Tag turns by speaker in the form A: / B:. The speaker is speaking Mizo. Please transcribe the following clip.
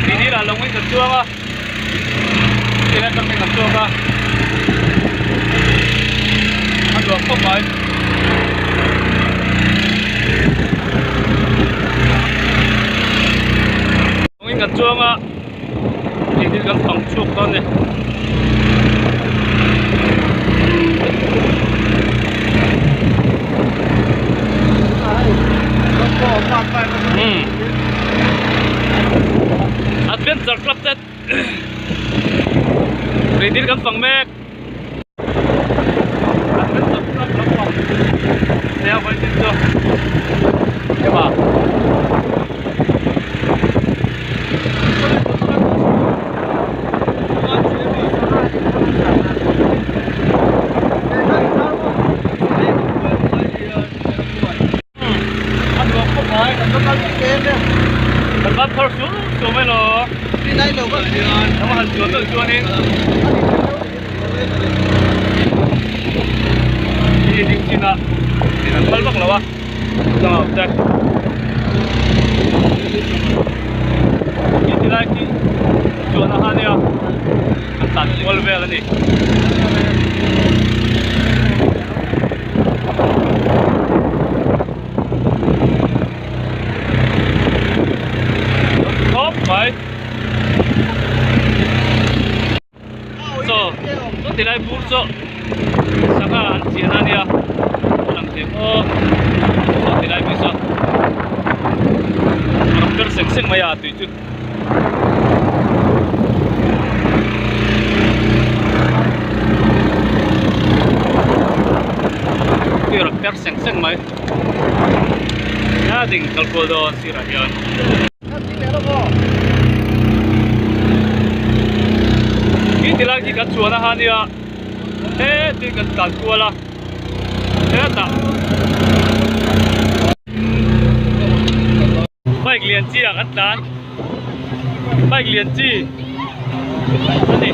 A: Tuidil ah lawngin kan chuang a, tuidil atangin kan chhuak a, a nuam khawp mai. Lawngin kan chuang a, tuidil kan fang chhuak dawn a ni. Adventure club te Tuidil kan fang mek. Adventure club lampang nia vawiin chu ema. Kan van thar sur sur mai lo. Eng han chuan deuh chuanin hi ding chinah an phal vak lo a chau te. Khi ti lai khi chuan a ha nia an tan kual vel a ni. Khawp mai. Chaw chu ti lai bur chu sangha an chian a nia a lang thei aw chaw ti lai pawh saw a rawn per seng seng mai a tui chu. Tui a rawn per seng seng mai a ding kal kual dawn sirah hian. Khi ti lai khi kan chuan a ha nia hetin kan tlan kual a hetah bike lian chi ah kan tlan bike lian chi a ni.